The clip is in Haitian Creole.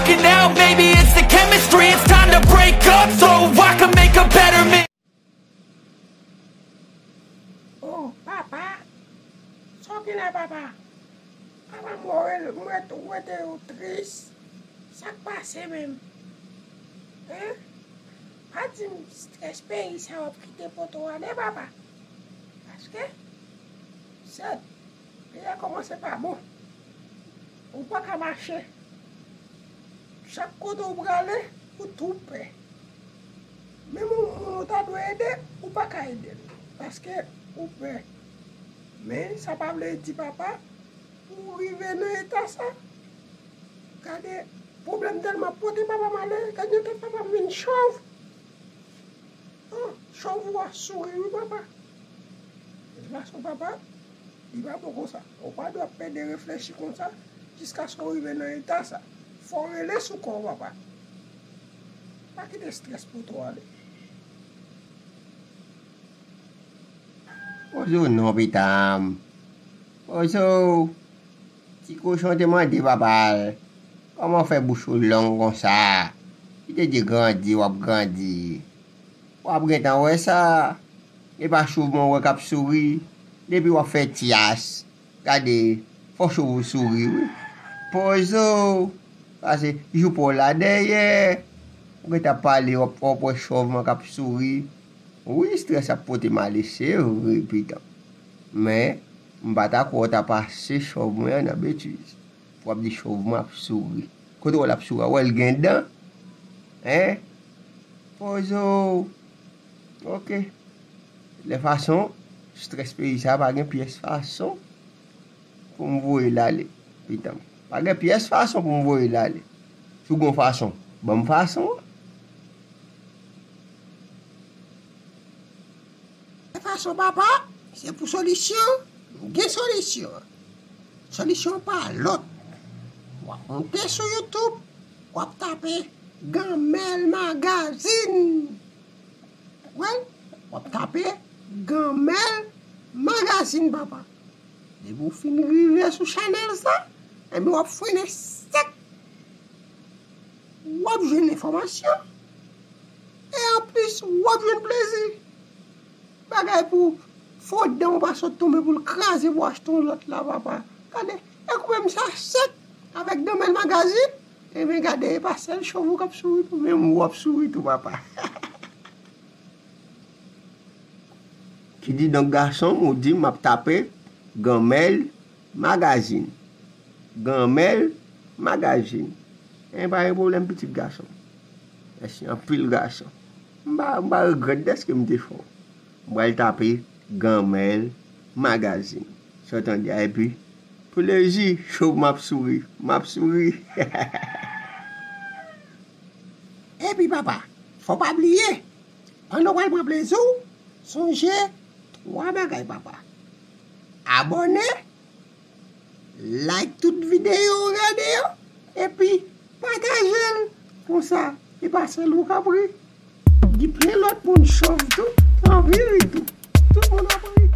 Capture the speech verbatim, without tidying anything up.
Now, maybe it's the chemistry. It's time to break up so I can make a better me. Oh, papa, sa w gen la, papa? Papa, mwen rele, mwen tou rete yo tris. Sa k pase menm? Hein? Pa di m strès peyi sa w ap kite poto ale, papa. Paske, sèt, peyi a kòmanse pa bon. Ou pa ka mache. Chak kote ou prale, ou tou pè. Menm yon moun ou ta dwe ede, ou pa ka ede l. Paske ou pè. Men sa pa vle di, papa, pou w rive nan eta sa. Gade, pwoblèm tèlman pote papa m ale, gade yon tèt papa m vin chòv. Oh, chòv ou a souri, wi, papa. Fason papa, li pa bon konsa. Ou pa dwe ap pede reflechi konsa jiskaske w rive nan eta sa. Fò w rele sou kò w, papa. Pa kite strès pote w ale. Poze w non, pitanm. Poze w. Ti kochon te mande papa l, kòman w fè bouch ou long konsa? Li te di grandi, w ap grandi. W ap gentan wè sa. E pa chouv mwen wè k ap souri. Depi w ap fè tyas, gade, fò chouv ou souri, wi. Poze w. Pase jou pa w la dèyè. Ou gentan pale, w ap, w ap wè chòv mwen k ap souri. Wi, strès ap pote m ale, se vre, pitanm. Men, m pa ta kwè w ta pase chòv mwen an nan betiz. W ap di chòv mwen ap souri. Kote w wè l ap souri a, w wè l gen dan? Hein? Poze w. Ok. Lè fason, strès peyi sa pa gen pyès fason pou m voye l ale, pitanm. Pa gen pyès fason pou m voye l ale. Si w gen yon fason, ban m fason an. Fason papa, se pou solisyon, m gen solisyon. Solisyon pa lòt. W ap monte sou YouTube, w ap tape Ganmèl Magazine. Wè, w ap tape Ganmèl Magazine, papa. Depi w fin rive sou chanèl sa, enben w ap frennen sèk. W ap jwenn enfòmasyon. E anplis, w ap jwenn plezi. Bagay pou fo dan w pa sot tonbe pou l kraze pou w achte yon lòt la, papa. Gade, e kou menm sa sèk avèk Ganmèl Magazine. Ebyen, gade, e pa sèl chòv ou k ap souri tou, menm ou ap souri tou, papa. Kididonk, gason m, ou di m ap tape Ganmèl Magazine. Ganmèl Magazine. Enben, pa gen pwoblèm, pitit gason m. Mèsi anpil, gason. M pa, m pa regrèt dèske m te fè w. M pral tape Ganmèl Magazine. Sa w tande a, epi plezi, chòv m ap souri. M ap souri. Epi, papa, fò w pa bliye, pandan w pral pran plezi w, sonje twa bagay, papa. Abòne, like tout videyo w gade yo, epi pataje l. Konsa, e pa sèl ou k ap ri. Gen plen lòt moun chòv tou, anvi ri tou. Tout moun ap ri.